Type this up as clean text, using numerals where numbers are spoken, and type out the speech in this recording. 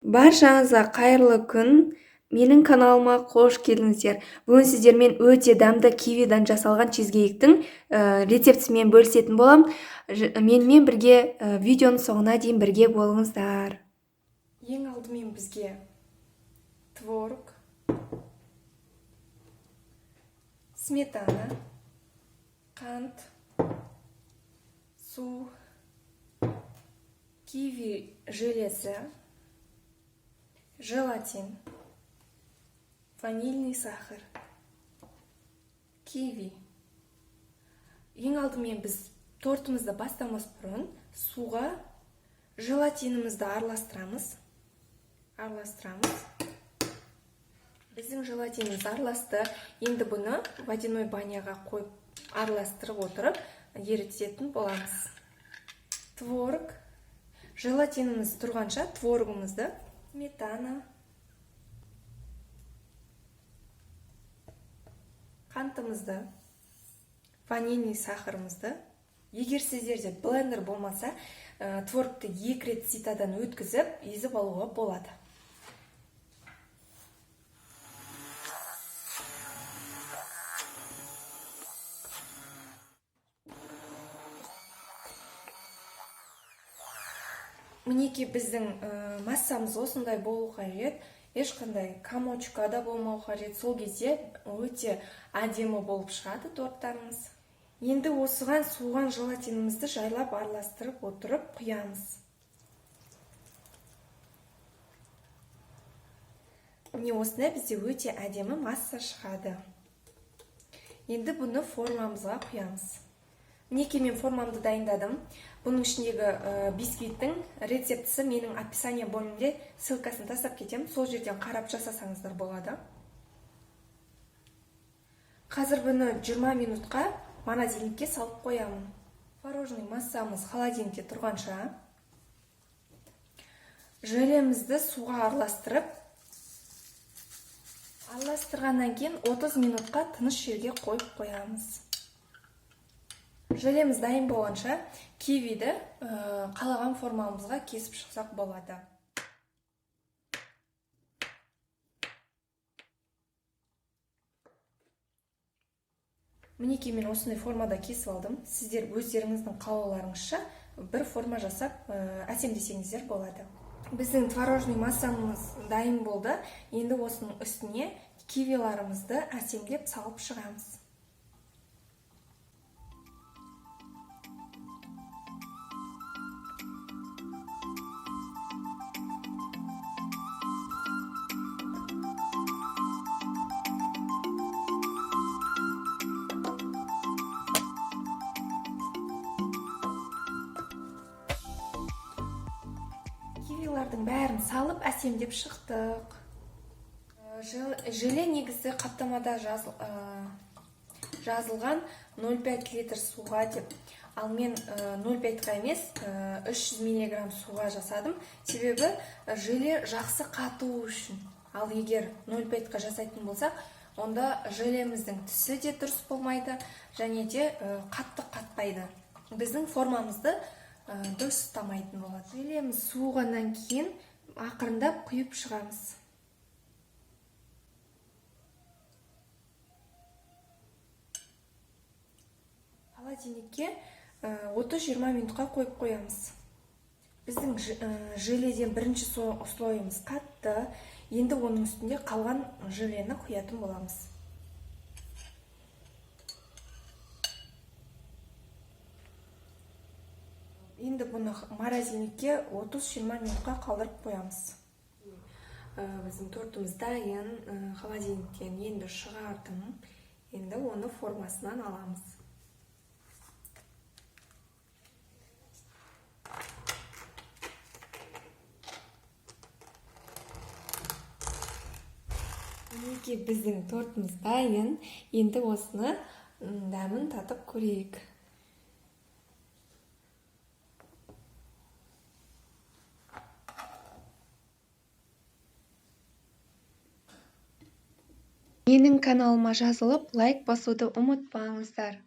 Баршаңызға қайырлы күн. Менің каналыма қош келдіңіздер. Бүгін сіздермен өте дәмді кивидан жасалған чизкейктің рецептісімен бөлісетін боламын. Менімен бірге видеоның соңына дейін бірге болыңыздар. Ең алдымен бізге творог, сметана, қант, су, киви желесі, желатин, ванильный сахар, киви. Ең алдымен біз тортымызды бастамас бұрын суға желатинімізді араластырамыз. Араластырамыз. Біздің желатиніміз араласты. Енді бұны водяной баняға қойып араластырып отырып ерітетін боламыз. Творог. Желатиніміз тұрғанша творогымызды, сметана, қантымызды, ванильный сахарымызды. Егер сіздерде блендер болмаса, творогты 2 рет ситадан өткізіп, езіп алуға болады. Мінекей біздің массамыз осындай болу қажет. Ешқандай комочка да болмау қажет. Сол кезде өте әдемі болып шығады торттарымыз. Енді осыған суыған желатинімізді жайлап араластырып отырып құямыз. Міне осындай бізде өте әдемі масса шығады. Енді бұны формамызға құямыз. Мінекей мен формамды дайындадым. Бұның ішіндегі бисквиттің рецептісі менің описание бөлімінде, ссылкасын тастап кетемін. Сол жерден қарап жасасаңыздар болады. Қазір бұны 20 минутқа морозильникке салып қоямын. Творожный массамыз холодильникте тұрғанша желемізді суға араластырып, араластырғаннан кейін 30 минутқа тыныш жерге қойып қоямыз. Желеміз дайын болғанша кивиді қалаған формамызға кесіп шықсақ болады. Мінекей мен осындай формада кесіп алдым. Сіздер өздеріңіздің қалауларыңызша бір форма жасап, әсемдесеңіздер болады. Біздің творожный массамыз дайын болды. Енді осының үстіне кивиларымызды әсемдеп салып шығамыз. Кивилардың бәрін салып әсемдеп шықтық. Желе негізі қаптамада жазылған 0,5 литр суға деп. Ал мен 0,5-қа емес, 300 миллиграмм суға жасадым. Себебі желе жақсы қату үшін. Ал егер 0,5-қа жасайтын болсақ, онда желеміздің түсі де дұрыс болмайды, және де қатты қатпайды. Біздің формамызды дұрыс ұстамайтын болады. Желеміз суығаннан кейін ақырындап құйып шығамыз. Холодильникке 30-20 минутқа қойып қоямыз. Біздің желеден бірінші слойымыз қатты. Енді оның үстінде қалған желені құятын боламыз. Енді бұны морозильникке 30-20 минутқа қалдырып қоямыз. Біздің тортымыз дайын. Холодильниктен енді шығардым. Енді оны формасынан аламыз. Мінекей біздің тортымыз дайын. Енді осыны дәмін татып көрейік. Менің каналыма жазылып, лайк басуды ұмытпаңыздар.